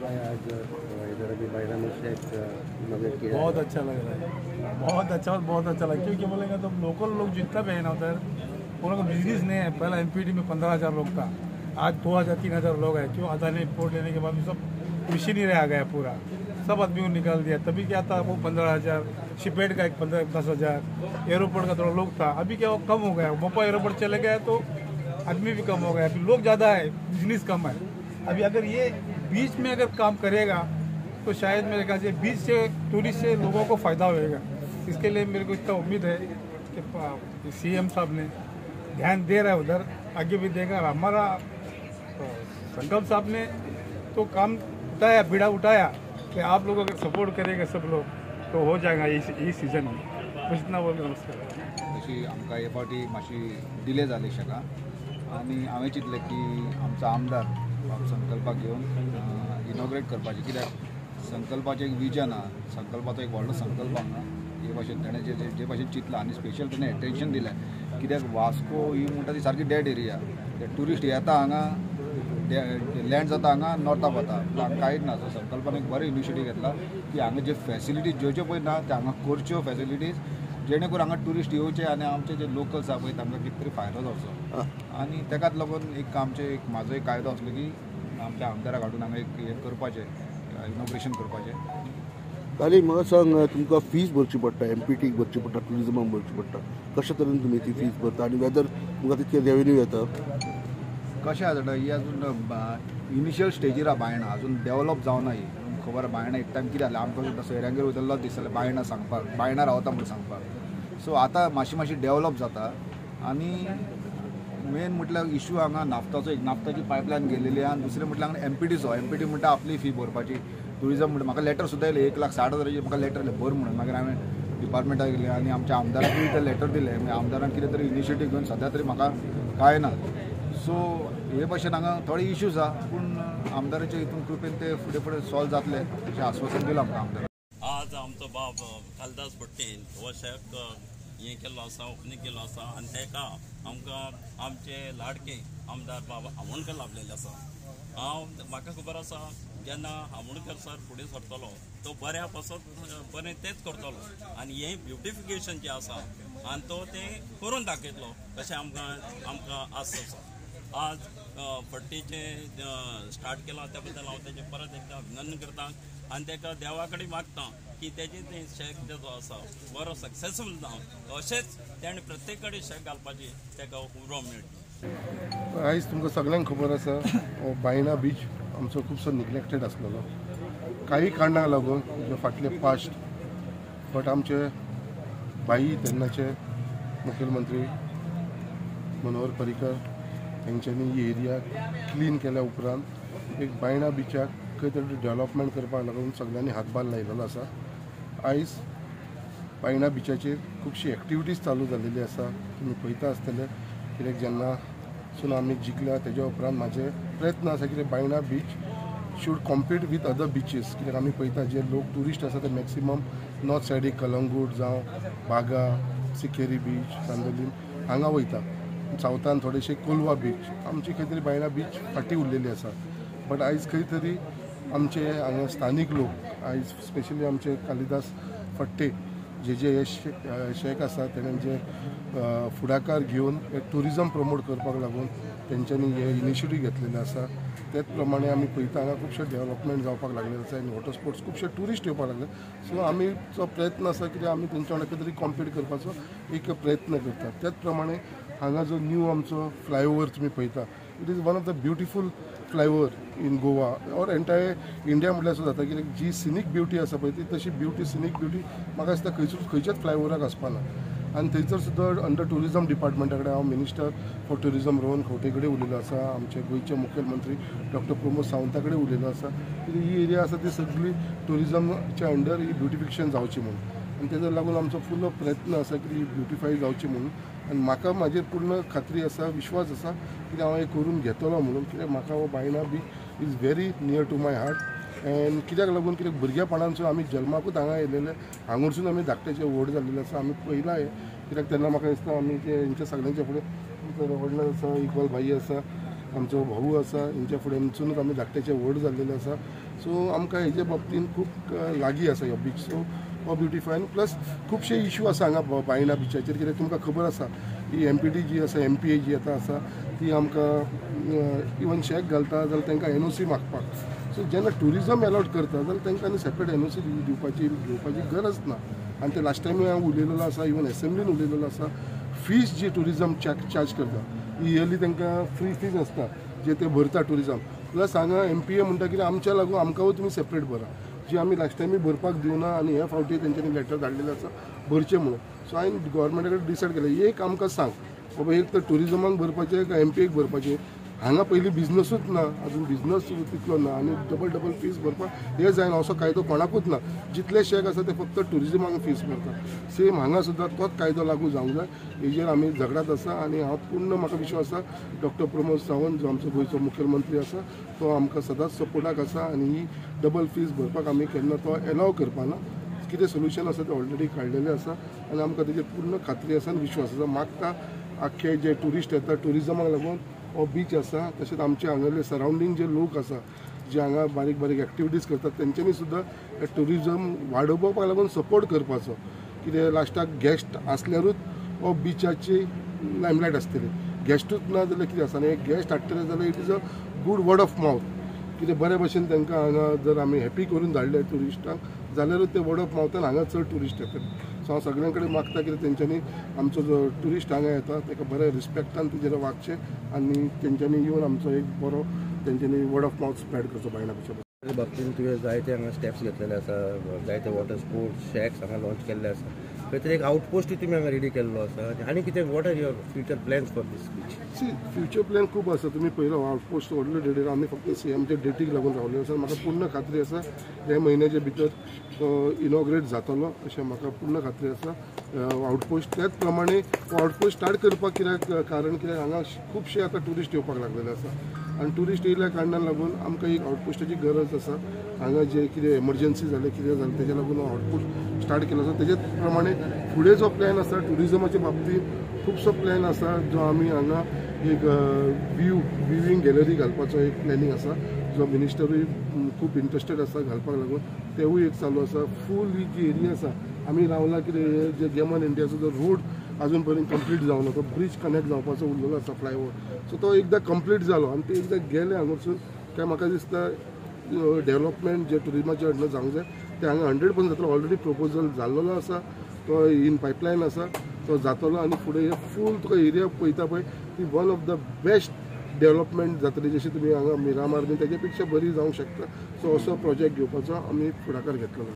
भाई आज इधर अभी बायना में शेक इनोग्रेट किया। बहुत अच्छा लग रहा है, बहुत अच्छा और बहुत अच्छा लगा। क्योंकि बोलेगा तो लोकल लोग जितना भी है ना उधर, उन लोगों का बिजनेस नहीं है। पहला एमपीटी में 15,000 लोग था, आज 2,000-3,000 लोग हैं। क्यों? अदानी पोर्ट लेने के बाद में सब मशीनरी आ गया, पूरा सब आदमी को निकाल दिया। तभी क्या था वो 15,000, शिपेड का एक 15-10,000, एयरपोर्ट का थोड़ा लोग था। अभी क्या वो कम हो गया, मोपा एयरपोर्ट चले गया तो आदमी भी कम हो गया। अभी लोग ज़्यादा है, बिजनेस कम है। अभी अगर ये बीच में अगर काम करेगा तो शायद मेरे ख्याल से बीच से टूरिस्ट से लोगों को फ़ायदा होएगा। इसके लिए मेरे को इतना उम्मीद है कि सीएम साहब ने ध्यान दे रहा है उधर, आगे भी देगा। और हमारा संकल्प साहब ने तो काम उठाया, बीड़ा उठाया कि आप लोग अगर सपोर्ट करेंगे सब लोग तो हो जाएगा इस सीजन में। बस इतना बोल के नमस्कार। तशी आमकां हे फावटी मातशी डिले जाली शका आनी हांवें चिंतलें की आमचो आमदार बाब संकल्पाक घेवन इनॉग्रेट करपाचें, कित्याक संकल्पाचें एक विजन आहा, संकल्पाचो एक व्हडलो संकल्प हांगा हे भाशेन तेणें जे जे भाशेन चिंतलां आनी स्पेशल तेणें एटेंशन दिलें। कित्याक वास्को ही म्हणटा ती सारकी डेड एरिया, ते ट्युरिस्ट येता हांगा, लँड जाता हांगा, नॉर्थाक वता, हांगा कांयच ना। सो संकल्पान एक बरें इनिशिएटीव घेतला की हांगा जे फॅसिलिटीज ज्यो ज्यो पळय ना ते हांगा करच्यो फॅसिलिटीज, जेणे करून हांगा ट्युरिस्ट येवचे आनी आमचे जे लोकल्स आहा पळय तांकां कितें तरी फायदो जावचो। आनी तेकाच लागून एक आमचे एक म्हाजो एक कायदो आसलो की आमच्या आमदाराक हाडून हांगा एक हें करपाचें, इनॉग्रेशन करपाचें। आनी म्हाका सांग, तुमकां फीज भरची पडटा, एमपीटीक भरची पडटा, ट्युरिजमाक भरची पडटा, कशा तरेन तुमी ती फीज भरता आनी वेदर तुमकां तितके रेवेन्यू येता? कशें आसा जाणा, ही अजून इनिशियल स्टेजीर आहा बायणा, अजून डेवलप जावना ही खबर। बायणा एक टायम कितें जालें आमकां सुद्दां सोयऱ्यांगेर वयतलो दिसतालें बायणा सांगपाक, बायणा रावता म्हणून सांगपाक। सो आतां मातशी मातशी डेवलप जाता आनी मेन म्हटल्यार इशू हांगा नाफ्ताचो, एक नाफ्ताची पायपलायन गेलेली आहा आनी दुसरें म्हटल्यार हांगा एमपीटीचो, एमपीटी म्हणटा आपली फी भरपाची। ट्युरिजम म्हणटा म्हाका लेटर सुद्दां येयलें 1,60,000 म्हाका लेटर येयलें भर म्हणून। मागीर हांवें डिपार्टमेंटाक गेलें आनी आमच्या आमदाराकूय तें लेटर दिलें, मागीर आमदारान कितें तरी इनिशिएटीव घेवन सद्या तरी म्हाका कांय ना। सो हे भाशेन हांगा थोडे इश्यूज आहा, पूण आमदाराच्या हितून कृपेन ते फुडें फुडें सॉल्व जातले अशें आस्वासन दिलां आमकां आमदारान। आज आमचो बाब कालिदास भट्टीन हो शेक हें केल्लो आसा, ओपनींग केल्लो आसा आनी तेका आमकां आमचे लाडके आमदार बाब आमोणकर लाभलेले आसा। हांव म्हाका खबर आसा जेन्ना आमोणकर सर फुडें सरतलो तो बऱ्या पासत बरें तेंच करतलो आनी हें ब्युटिफिकेशन जें आसा आनी तो तें करून दाखयतलो अशें आमकां आमकां आस्त आसा। आज फट्टीचें स्टार्ट केलां त्या बद्दल हांव तेजें परत एकदां अभिनंदन करता आनी तेका देवा कडेन मागता की तेजें तें शेक जो आसा बरो सक्सेसफूल जावं, अशेंच तेणें प्रत्येक कडेन शेक घालपाची तेका उर्बा मेळटली। आयज तुमकां सगळ्यांक खबर आसा, बायणा बीच आमचो खुबसो निग्लेक्टेड आसलेलो काही कारणाक लागून जे फाटले पास्ट, बट आमचे भाई तेन्नाचे मुखेलमंत्री मनोहर पर्रीकर हेंच्यांनी ही एरिया क्लीन केल्या उपरांत एक बायणा बिचाक खंय तरी डेवलपमेंट करपाक लागून सगळ्यांनी हातभार लायलेलो आसा। आयज बायणा बिचाचेर खुबशी एक्टिविटीज चालू जाल्लेली आसा, तुमी पळयता आसतले। कित्याक जेन्ना सून आमी जिखल्या तेज्या उपरांत म्हाजे प्रयत्न आसा कित्याक Baina beach should compete with other beaches. कित्याक आमी पळयता जे लोक ट्युरिस्ट आसा ते मॅक्सिमम नॉर्थ सायडीक कलंगूट जावं बागा, सिकेरी बीच, चांदोलीम हांगा वयता, सावथान थोडेशे कोलवा बीच, आमची खंय तरी बायणा बीच फाटीं उरलेली आसा। बट आयज खंय तरी आमचे हांगा स्थानीक लोक आयज स्पेशली आमचे कालिदास फट्टे जे जे हे शेक आसा तेणें जे फुडाकार घेवन ट्युरिजम प्रमोट करपाक लागून तेंच्यांनी हे इनिशिएटीव घेतलेले आसा। तेच प्रमाणे आमी पळयता हांगा खुबशे डेवलपमेंट जावपाक लागलेले आसा आनी वॉटर स्पोर्ट्स खुबशे ट्युरिस्ट येवपाक लागले। सो आमीचो प्रयत्न आसा कित्याक आमी तेंच्या वांगडा खंय तरी कॉम्पीट करपाचो एक प्रयत्न करतात। त्याच प्रमाणे हांगा जो न्यू आमचो फ्लायओवर तुमी पळयता, it is one of the beautiful flyover in Goa or entire India म्हटल्यार सुद्दां जाता। कित्याक जी सिनीक ब्युटी आसा पळय ती तशी ब्युटी, सिनीक ब्युटी म्हाका दिसता खंयच्याच फ्लायओवराक आसपाना। आनी थंयसर सुद्दां अंडर ट्युरिजम डिपार्टमेंटा कडेन हांव minister for tourism Rohan Khaunte कडेन उलयलो आसा, आमचे गोंयचे मुखेलमंत्री डॉक्टर प्रमोद सावंता कडेन उलयलो आसा की ही एरिया आसा ती सगळी ट्युरिजमच्या अंडर ही ब्युटिफिकेशन जावची म्हणून, आनी तेका लागून आमचो फुल प्रयत्न आसा की ही ब्युटिफाय जावची म्हणून। आनी म्हाका म्हाजेर पूर्ण खात्री आसा, विश्वास आसा की हांव हें करून घेतलो म्हणून, कित्याक म्हाका हो Baina beach is very near to my heart. And कित्याक लागून कित्याक भुरगेपणानसून आमी जल्माकूच हांगा येयलेले, हांगूरसून आमी धाकट्याचे व्हड जाल्लेले आसा, आमी पयला हें कित्याक तेन्ना म्हाका दिसता आमी ते हेंच्या सगळ्यांच्या फुडें आमचो व्हडलो आसा इकबाल भाई आसा, आमचो भाऊ आसा, हेंच्या फुडें आमी धाकट्याचे व्हड जाल्लेले आसा. सो आमकां हेजे बाबतीन खूब लागीं आसा हो बीच. सो हो ब्युटिफाय आनी प्लस खुबशे इशू आसा हांगा बायणा बिचाचेर, कित्याक तुमकां खबर आसा ही एम पी टी जी आसा, एम पी ए जी आतां आसा ती आमकां इवन शॅक घालता जाल्यार तांकां एनओसी मागपाक. सो जेन्ना ट्युरिजम एलॉट करता जाल्यार तांकां आनी सेपरेट एनओसी दिवपाची घेवपाची गरज ना. आनी ते लास्ट टायमूय हांव उलयलेलो आसा, इवन एसेंब्लीन उलयलेलो आसा, फीज जी ट्युरिजम चार्ज करता इयरली तांकां फ्री फीज आसता जे ते भरता ट्युरिजम. प्लस हांगा एम पी ए म्हणटा कितें आमच्या लागून आमकांय तुमी सेपरेट भरा, जी आमी लास्ट टायमूय भरपाक दिवना आनी हे फावटी तेंच्यांनी लेटर धाडलेलें आसा भरचें म्हणून. सो हांवें गव्हर्मेंटा कडेन डिसायड केलें एक आमकां सांग बाबा, एक तर ट्युरिजमाक भरपाचें काय एम पी एक भरपाचें. हांगा पयलीं बिजनसूच ना, अजून बिजनस तितलो ना आनी डबल डबल फीस भरपाक हें जायना, असो कायदो कोणाकूच ना. जितले शॅक आसा ते फक्त ट्युरिजमाक फीस भरता. सेम हांगा सुद्दां तोच कायदो लागू जावंक जाय, हेजेर आमी झगडात आसा. आनी हांव पूर्ण म्हाका विश्वास आसा डॉक्टर प्रमोद सावंत जो आमचो गोंयचो मुखेलमंत्री आसा तो आमकां सदांच सपोर्टाक आसा आनी ही डबल फीस भरपाक आमी केन्ना तो एलाव करपाना. कितें सोल्युशन आसा तें ऑलरेडी काडलेलें आसा आनी आमकां तेजेर पूर्ण खात्री आसा आनी विश्वास आसा. मागता आख्खे जे ट्युरिस्ट येता ट्युरिजमाक लागून हो बीच आसा, तशेंच आमचे हांगासरले सरावंडींग जे लोक आसा जे हांगा बारीक बारीक एक्टिविटीज करतात तेंच्यांनी सुद्दां ट्युरिजम वाडोवपाक लागून सपोर्ट करपाचो. कितें लास्टाक गेस्ट आसल्यारूच हो बिचाची लायमलायट आसतली, गेस्टूच ना जाल्यार कितें आसा. आनी गेस्ट हाडटले जाल्यार it is a good word of mouth, कितें बरे भशेन तांकां हांगा जर आमी हॅपी करून धाडले ट्युरिस्टांक जाल्यारूच ते वर्ड ऑफ मावथान हांगा चड ट्युरिस्ट येतले. सो हांव सगळ्यां कडेन मागता कितें तेंच्यांनी आमचो जो ट्युरिस्ट हांगा येता ताका बऱ्या रिस्पेक्टान तेजेर वागचें आनी तेंच्यांनी येवन आमचो एक बरो तेंच्यांनी वर्ड ऑफ मावथ स्प्रेड करचो बायणा बिचा बाबतीन. तुवें जायते हांगा स्टेप्स घेतलेले आसा, जायते वॉटर स्पोर्ट्स शॅक्स हांगा लॉन्च केल्ले आसा, खंय तरी एक आउटपोस्टूय तुमी हांगा रेडी केल्लो आसा. आनी कितें what are your future plans for this beach? See future plan खूब आसा. तुमी पयलो आउटपोस्ट व्हडलो डेटीर आमी फक्त सी एमच्या डेटीक लागून रावले आसा. म्हाका पूर्ण खात्री आसा ह्या म्हयन्याच्या भितर तो इनॉग्रेट जातलो अशें म्हाका पूर्ण खात्री आसा आउटपोस्ट. त्याच प्रमाणे आउटपोस्ट स्टार्ट करपाक कित्याक कारण कित्याक हांगा खुबशे आतां ट्युरिस्ट येवपाक लागलेले आसा आनी ट्युरिस्ट येयल्या कारणान लागून आमकां एक आउटपोस्टाची गरज आसा. हांगा जे कितें एमर्जन्सी जालें कितें जालें तेज्या लागून आउटपोस्ट स्टार्ट केलो आसा. तेज्या प्रमाणे फुडें जो प्लॅन आसा ट्युरिजमाच्या बाबतींत खुबसो प्लॅन आसा जो आमी हांगा एक व्ह्यूइंग गॅलरी घालपाचो एक प्लॅनिंग आसा, जो मिनिस्टरूय खूब इंट्रस्टेड आसा घालपाक लागून, तेवूय एक चालू आसा. फूल ही जी एरिया आसा आमी रावला कितें जे गेमन इंडियाचो जो रोड अजून पर्यंत कंप्लीट जावना, तो ब्रिज कनेक्ट जावपाचो उरलेलो आसा फ्लायओवर. सो तो एकदां कंप्लीट जालो आनी ते एकदां गेले हांगासून काय म्हाका दिसता डेव्हलपमेंट जे ट्युरिजमाचे हाडून जावंक जाय ते हांगा 100% जातलो. ऑलरेडी प्रपोजल जाल्लो आसा, तो इन पायपलायन आसा, तो जातलो आनी फुडें फूल तुका एरिया पळयता पळय ती one of the best development जातली, जशी तुमी हांगा मिरामार बीन तेजे पेक्षा बरी जावंक शकता. सो असो प्रोजेक्ट घेवपाचो आमी फुडाकार घेतलेलो.